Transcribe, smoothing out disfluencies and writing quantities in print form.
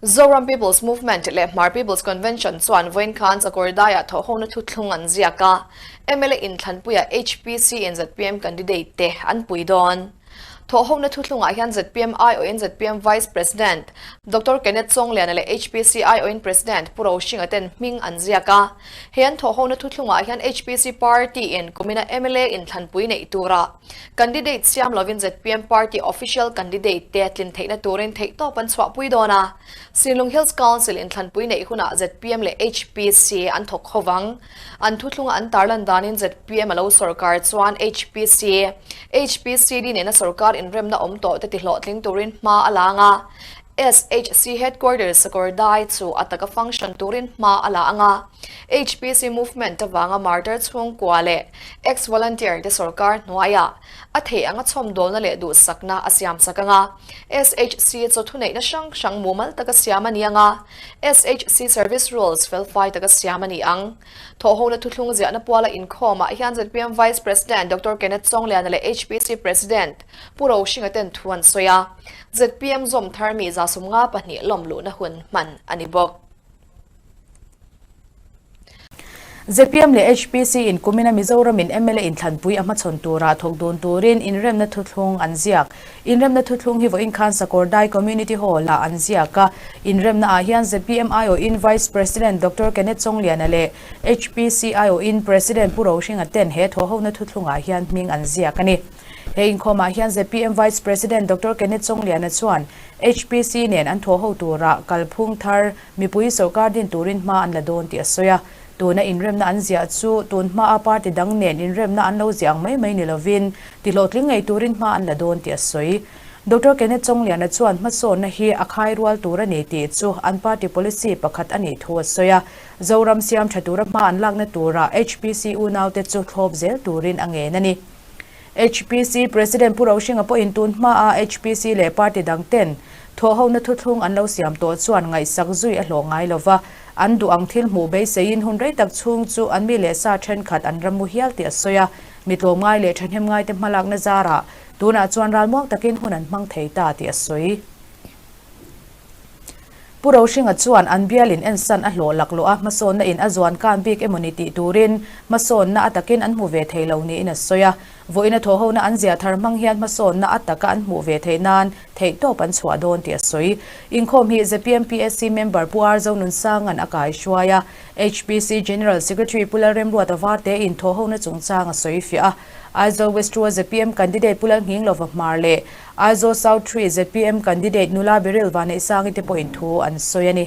Zoram People's Movement leh Hmar People's Convention chuan vawiin khan Chakawrdaiah thawhhona thuthlung an ziak a, mla inthlanpuiah HPC in zpm candidate te an pui dawn. Thawhhona thuthlungah hian zpm aiawhin zpm Vice President Doctor Kenneth Chawngliana leh HPC aiawhin President Pu Rohringa ten hming an ziak a. He an thawhhona thuthlungah hian HPC party in kumina mla inthlanpui neih tura Candidate siam lovin zpm party official candidate te tlin theihna turin theihtawp an chhuahpui dawn a. Sinlung Hills Council inthlanpui neih hunah zpm leh HPC an thawk ho vang. An thuthlunga an tarlan danin zpm a lo sorkar chuan HPC, HPCD nena sorkar inremna awm tawh te tihlawhtling turin hma a la ang a. SHC Headquarters Sakawrdai chu a taka function turin hma a la ang a. HPC movement avanga martyr chhungkua leh ex-volunteer te sorkar hnuaiah a theih anga chhawmdawlna leh duhsakna a siam chak ang a. SHC chu thuneihna hrang hrang mumal taka siam a ni ang a, SHC service rules felfai taka siam a ni ang. Thawhhona thuthlung ziahna puala inkhawmah hian zpm Vice President Doctor Kenneth Chawngliana leh HPC President Pu Rohringa ten thu an sawi a. Zpm zawm thar mi 72 lawm luhna hun hman a ni bawk. Zpm leh HPC in kumina Mizoramin mla inthlanpui a hmachhawn tura thawk dun turin inremna thuthlung an ziak. Inremna thuthlung hi vawiin khan Sakawrdai Community Hall-ah an ziak a. Inremna ah hian zpm aiawhin Vice President Doctor Kenneth Chawngliana leh HPC aiawhin President Pu Rohringa ten he thawhhona thuthlungah hian hming an ziak a ni. He inkhawmah hian zpm Vice President Doctor Kenneth Chawngliana chuan HPC nen an thawhho tura kalphung thar Mipui sorkar din turin hma an la dawn tih a sawi a, tuna inremna an ziah chu tun hmaa party dang nen inremna an lo ziah ang mai mai ni lovin tihlawhtling ngei turin hma an la dawn tih a sawi. Doctor Kenneth Chawngliana chuan hmasawnna hi a khai rual tur a ni tih chu an party policy pakhat a nih thu a sawi a, Zoram siam tha tura hma an lakna turah HPC unaute chu thlawp zel turin a ngen a ni. HPC President Pu Rohringa pawhin tun hmaa HPC leh party dang ten thawhhona thuthlung an lo siam tawh chuan ngaihsak zui a hlawh ngai lova, an duh ang thil hmuh beiseiin hun rei tak chhung chu an mi leh sa thenkhat an ram mu hial tih a sawi a, mi tlawmngai leh thahnemngaite hmalakna zarah tunah chuan ralmuang takin hun an hmang thei ta tih a sawi. Pu Rohringa chuan an bialin ensan a hlawh laklawh a, hmasawnna in a zuan kan bik emawni tih turin hmasawnna a takin an hmu ve thei lo niin a sawi a. Vawiin a thawhhona an ziah thar hmang hian hmasawnna a taka an hmuh ve theih nan theihtawp an chhuah dawn tih a sawi. Inkhawm hi zpm PSC member Pu R Zonunsanga'n a kaihruai a, HPC General Secretary Pu Lalremruata Varte in thawhhona chungchang a sawi fiah a. Aizawl West Rua zpm candidate Pu Lalnghinglova Hmar leh Aizawl South 3 zpm candidate nula Beryl Vanneihsangi te pawhin thu an sawi a ni.